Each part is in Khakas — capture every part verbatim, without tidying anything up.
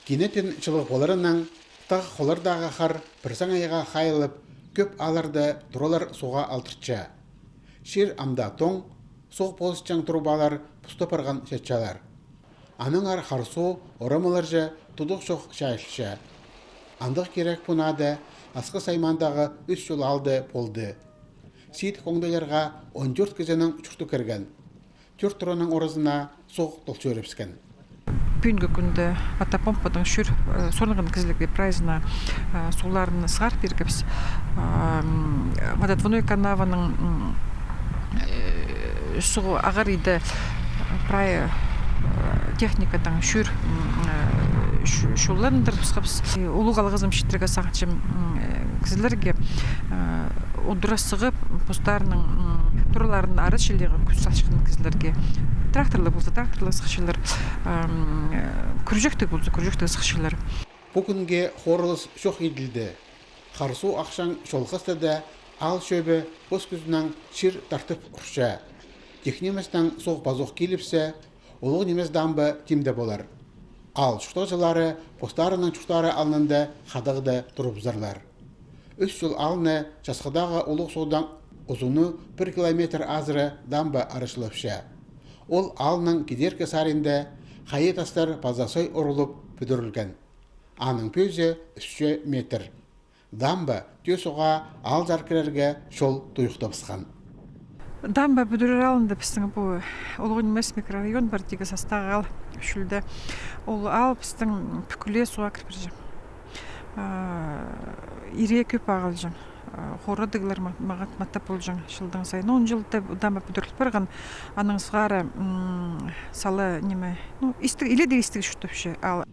Кинетін чылығ поларынаң, тағ холлардағы хар пір саңайға хайылып, кӧп аалларда туралар суға алтырча. Чир амда тоң, суғ позытчаң трубалар пуста парған чатчалар. Аннаңар хар суғ орамаларҷа тудығ чох чайылча. Андағ кирек пу наада Асхыс аймаандағы Ӱс Чол аалда полды. Сидік оңдайларға он тӧрт кізінің чурты кірген. Тӧрт тураның оразына суғ толчырыбысхан. Пӱӱнгі кӱнде мотопомпадаң чӧр, э, сорынған кізілерге прайзына, э, суғларын сығар пиргебіс. Ам, водоводной канаваның, м, э, суғ ағар иде, прай, э, техникадаң чӧр, м, э, чу-, чуландырыбысхабыс. Улуғ алғызым читірерге сағынчам, м, э, кізілерге, э, удура сығып, постарының, м, тураларын ары чіли кӱс салчатхан кізілерге. Тракторлығ полза, тракторлығ сыхчалар, ам, э, кӱрҷектіг полза, кӱрҷектіг сыхчалар. Пу кӱнге хорылыс чох иділді. Хар суғ ахчаң чол хыстада аал чӧбі пос кӱзінең чир тартып урча. Тик ниместең суғ пазох килібіссе, улуғ нимес дамба тимде полар. Аал чуртағҷылары постарының чурттары алнында хадағда турыбызарлар. Ӱс Чол аалны Часхыдағы улуғ суғдаң узуны пір километр азыра дамба арачылапча. Ол аалның кидеркі саринда хайа тастар паза сой урулып пӱдірілген. Аның пӧзі ӱс чӱс метр. Дамба тӧӧ суғ алзар кірерге чол туйухтабысхан. Дамба пӱдірер алнында пістің пу Улуғ Нимес микрорайон пар, тигі састағы аал чӧлде. Ол аал пістің пӱкӱле суға кір парҷаң. А, ирее кӧп ағылҷаң. А, хорадығлар ма-, мағат маттап полҷаң чылдаң сайын. Он чылда дамба пӱдіріл парған, анаң сығара, м, сала ниме, ну, истіг, иледе истіг чуртапча аал.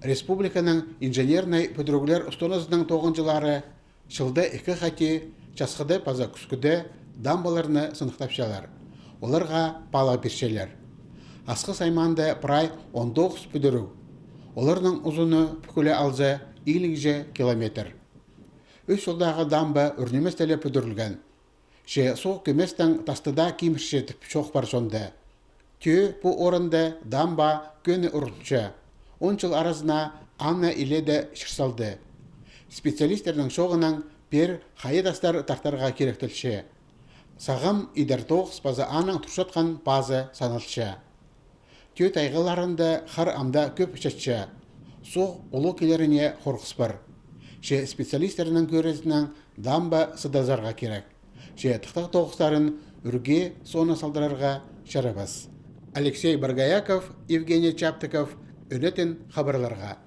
Республиканың инженернай пӱдіріглер устаназының тоғынҷылары чылда ікі хати Часхыда паза Кӱскӱде дамбаларны сыныхтапчалар. Оларға паалағ пирчелер. Асхыс аймаанда прай он тоғыс пӱдіріг. Оларның узуны пӱкӱле алза илігҷе километр. Ӱс Чолдағы дамба ӱр ниместе ле пӱдірілген. Че суғ кӧместең тасты даа кимірче тіп чоох пар чонда. Тӧӧ пу орында дамба кӧні урунча. Он чыл аразына аны иледе чыр салды. Специалистернің чооғынаң пеер хайа тастар тартарға киректелче. Сағам идер тоғыс паза аның турчатхан пазы саналча. Тӧӧ тайғаларында хар амда кӧп чатча. Суғ улуғ килеріне хорғыс пар. Че специалистернің кӧрізінең дамба сыдазарға кирек. Че тыхтағ тоғыстарын ӱрге соны салдырарға чарабас. Алексей Боргояков, Евгений Чаптыков, Ӱнетін хабарларға.